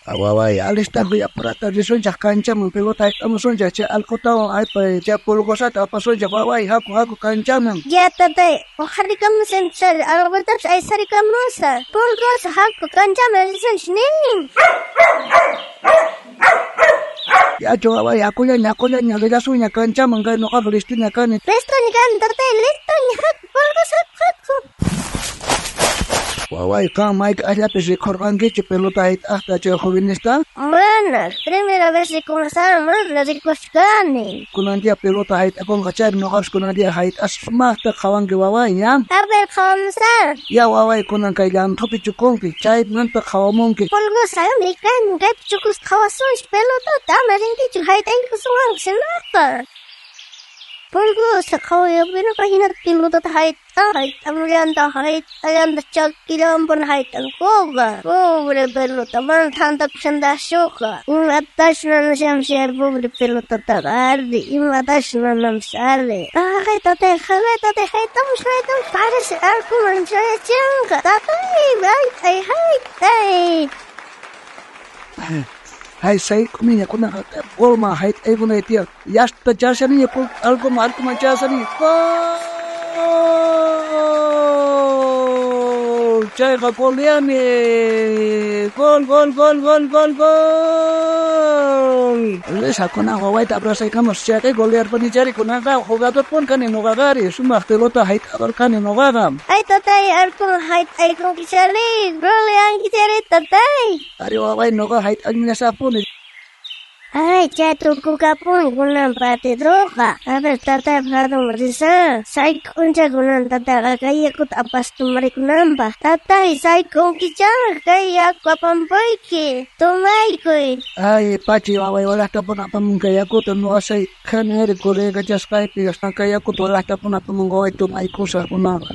Waway, alistakuy apurata risunchaq kanchaman pelota hayt'amusunchaq chay allqutawan aypay chay pulgosata apasunchaq waway haku haku kanchaman. Ya tatay, uqharikamusan chay allqutapis aysarikamusa. Pulgosa haku kanchaman risunchik nin. Yachu waway, hakullaña hakullaña rillasunña kanchaman kay nuqaqa listuña kani. Listuña kani tatay, listuña haku pulgosa haku haku. Waway, qan mayk'aqllapis rikhurqankichu pelota hayt'aqta chay jovenesta? Mana, primera vez rikumusani mana rikushkani. Kunan día pelota hayt'akunqa chayri nuqapis kunan día hayt'aspa sumaqta qhawanki waway, ña? A ver, qhawamusaq. Ya waway, kunan kay llanthupi chukunki, chaymanta qhawamunki. Pulgosa, kaymi kaypi chukuspa qhawasunchik pelotata, ama rinkichu hayt'aykusunwanku shinaqta. Pulgosa qhawayapinaqa hinata pelotata hayt'an, hayt'amullantaq hayt'allantaq chakillanpuni hayt'ankuqa. Pobre pelota, mana thantakushantashuqa. Imatash nanashanpis chay pobre pelotataqa ari, imatash nananpis ari. Haqay tatay, haqay tatay, hayt'amush, hayt'amush, parece arcoman chayachinqa. Tatay, hayt'ay, hayt'ay. Hay sayk'umiña kunanqa golman hayt'aykunay tiyan. Yasta chashaniña alcoman arcoman chashani. Gol! Chayqa goleani. Gol, gol, gol, gol, gol, gol. Risa kunan wawayta abrazaykamus chayqa golearpanichari kunanqa jugadorpuni kani nuqaqari sumaq pelota hayt'ador kani nuqaqa. Ay tatay, arcoman hayt'aykunkichari, goleankichari tatay. Ari waway nuqa hayt'añasaqpuni. Ay, chay tukukapun kunan partidoqa. A ver, tatay perdón risa. Sayk'uncha kunan tatayqa kay yakuta apastumarikunanpaq. Tatay, sayk'unkicha kay yaku apampuyki. Tomaykuy. Ay, pachi waway walaqtapuni apamun kay yakuta nuqa sayk'ani ari colegachasqaypi kay yakuta walaqtapuni apamun waway tomaykusaq kunanqa.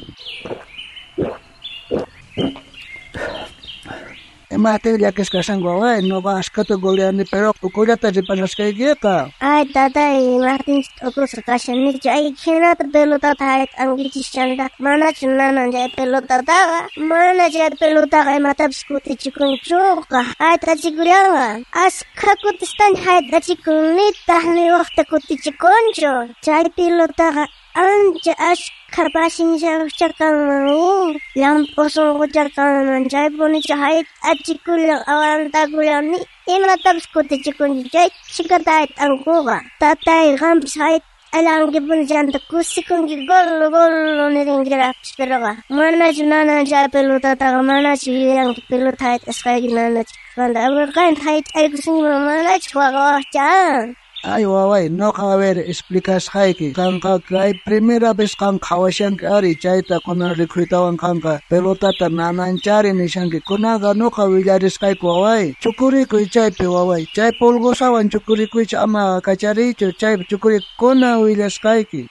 Imajtin llakisqa kashanki waway, nuqa ashkhata goleani pero t'ukullata riparasqaykiqa. Ay tatay, imajtinchus t'ukusqa kashanichu, ay hinata pelotata hayt'ankichis chanta, manachu nanan chay pelotataqa, mana chay pelotaqa imatapis kutichikunchuqa, hayt'achikullanqa, ashkha kutistaña hayt'achikun nitaq ni waqta kutichikunchu, chay pelotaqa ancha ashkha pacienciayuqcha kanman, llamp'u sunqucha kanman, chaypunicha hayt'achikullan aguantakullan ni imatapis kutichikunchu, chay chhikata hayt'ankuqa. Tatay, qampis hayt'allankipuni chanta kusikunki gol gol nirinkiraqpis peroqa manachu nanan chay pelotataqa manachu yuyanki pelota hayt'asqayki nanachikusqanta, a ver qanta hayt'aykusunkiman manachu waqawaqchan. Ay waway, nuqa a ver explicasqayki, qanqa kay primera vez qan qhawashanki ari chayta kunan rikhuytawan qanqa pelotata nananchari nishanki, kunanqa nuqa willarisqayku waway, chukurikuy chaypi waway, chay pulgosawan chukurikuychu ama kachariychu, chaypi chukurikuy kunan willasqayki.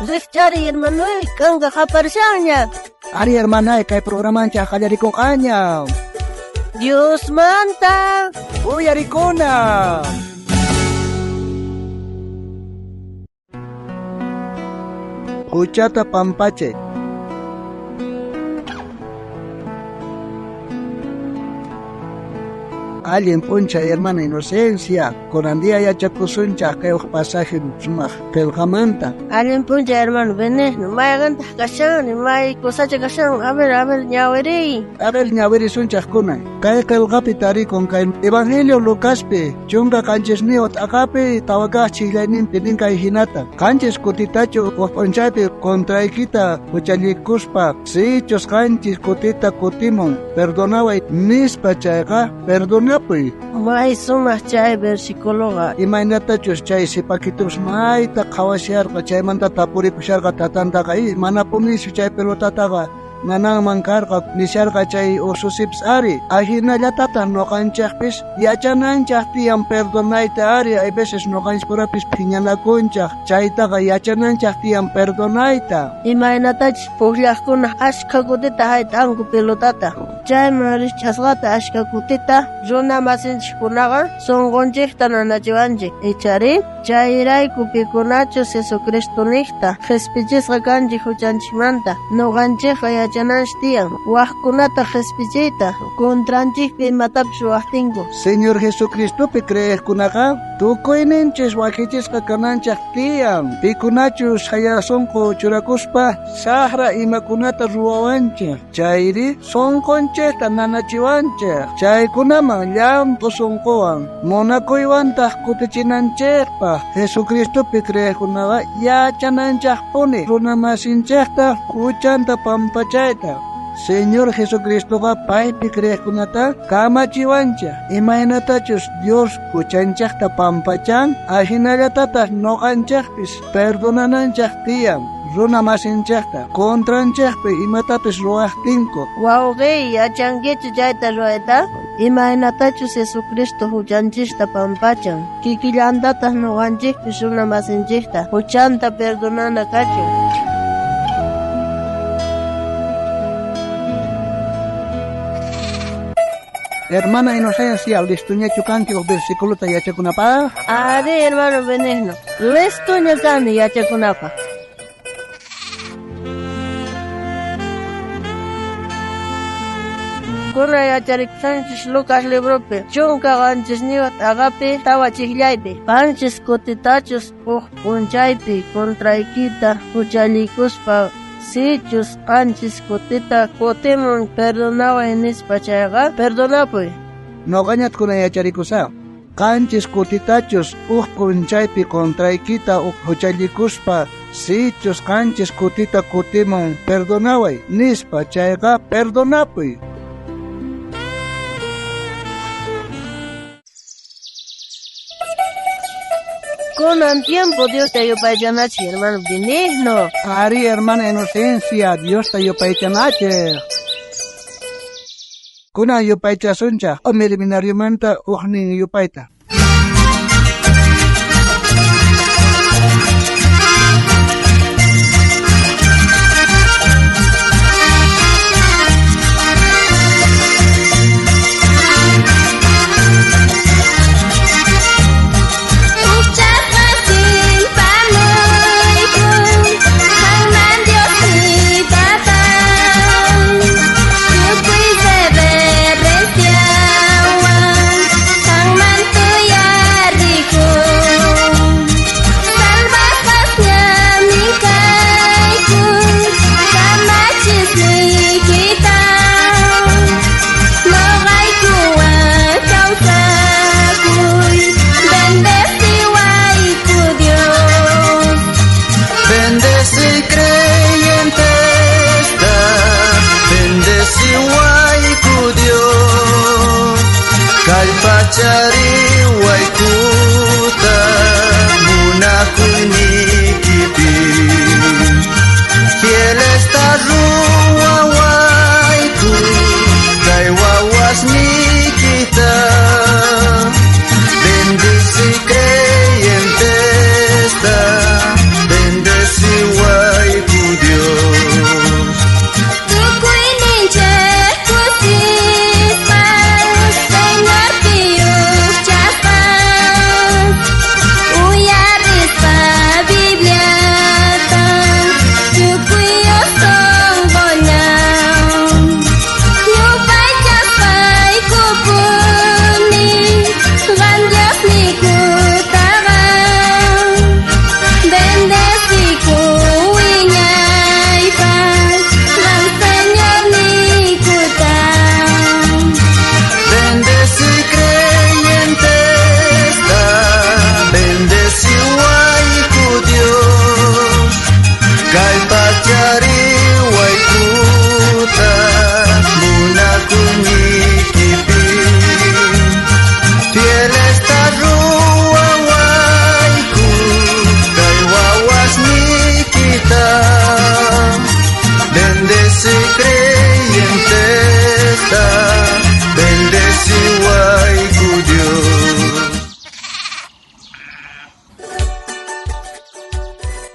Rijchari hermanoy, kanqa qaparishanña. Ari hermanay, kay programanchaq qallarikunqaña. Diosmanta uyarikuna. Huchata pampachay. Allin p'unchay hermana Inocencia, kunan día yachakusunchaq kay uj pasaje sumaq qillqamanta. Allin p'unchay hermano Benigno, mayqantaq kashani, may kusacha kashan, a ver, ñawiriy. A ver, ñawirisunchaq kunan. Kay qillqapi tarikun kay Evangelio Lucaspi, 17 t'aqapi tawakaq chillayninpi nin kay hinata. Qanchis kutitachu uj p'unchaypi contraykita huchallikuspa, sichus qanchis kutita kutimun, perdonaway nispa chayqa, perdonapuy. May sumaq chay versiculoqa. Imaynatachus chay sipakitupis mayta qhawasharqa, chaymanta tapuripusharqa tatantaqa, manapunichu chay pelotataqa nananman karqa, nisharqa chay ususipis ari. Ajinallatataq nuqanchaqpis yachananchaq tiyan perdonayta ari, hay veces nuqanchikpurapis phiñanakunchaq, chaytaqa yachananchaq tiyan perdonayta. Imaynatachus pukllaqkuna ashkha kutita hayt'anku pelotata, chayman rikch'asqata ashkha kutita runa masinchikkunaqa sunqunchikta nanachiwanchik, ichari? Chayrayku pikunachus Jesucristonijta qhispichisqa kanchik huchanchikmanta, nuqanchikqa yachananchik tiyan wajkunata qhispichiyta contranchikpi imatapis ruwajtinku. Señor Jesucristopi creejkunaqa tukuyninchis wakichisqa kananchik tiyan. Pikunachus hayasunqu churakuspa saqra imakunata ruwawanchik, chayri sunqunchikta nanachiwanchik. Chaykunaman llamp'u sunquwan munakuywantaq kutichinanchikpaq. Jesucristopi creejkunaqa yachananchikpuni runamasinchikta huchanta pampachayta. Señor Jesucristoqa paypi creejkunata kamachiwanchik. Imaynatachus Dios huchanchikta pampachan, ajinallatataq nuqanchikpis perdonananchik tiyan runamasinchikta contranchikpi imatapis ruwajtinku. Wawqiy, yachankichu chayta ruwayta? Imaynatachus Jesucristo huchanchikta pampachan, kikillantataq nuqanchikpis runamasinchikta huchanta perdonana kachun. Hermana Inocencia, listoñachu kanki uj versículota yachakunapaq? Ari, hermano Benigno, listoña kani yachakunapaq. Kuna yachariksanchis Lucas libropi, 17 t'aqapi 4 chiqllaypi. Qanchis kutitachus uj p'unchaypi contraykita huchallikuspa sichus qanchis kutita kutimun perdonaway nispa chayqa perdonapuy. Noqañat kuna yacharikusaq. Qanchis kutitachus uj p'unchaypi contraykita huchallikuspa sichus qanchis kutita kutimun perdonaway nispa chayqa perdonapuy. Kunan tiempo Diosta yupaychanachik, hermano Benigno. Ari, hermana Inocencia, Diosta yupaychanachik. Kunan yupaychasunchik Omirminaryumanta ujnin yupayta.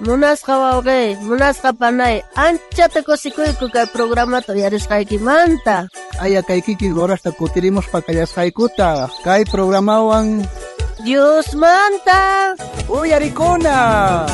Munasqa wawqiy, munasqa panay, anchata kusikuyku kay programata uyarisqaykimanta. Aya kay kikin horasta kutirimuspa kallasqaykuta kay programawan. Diosmanta Uyarikuna.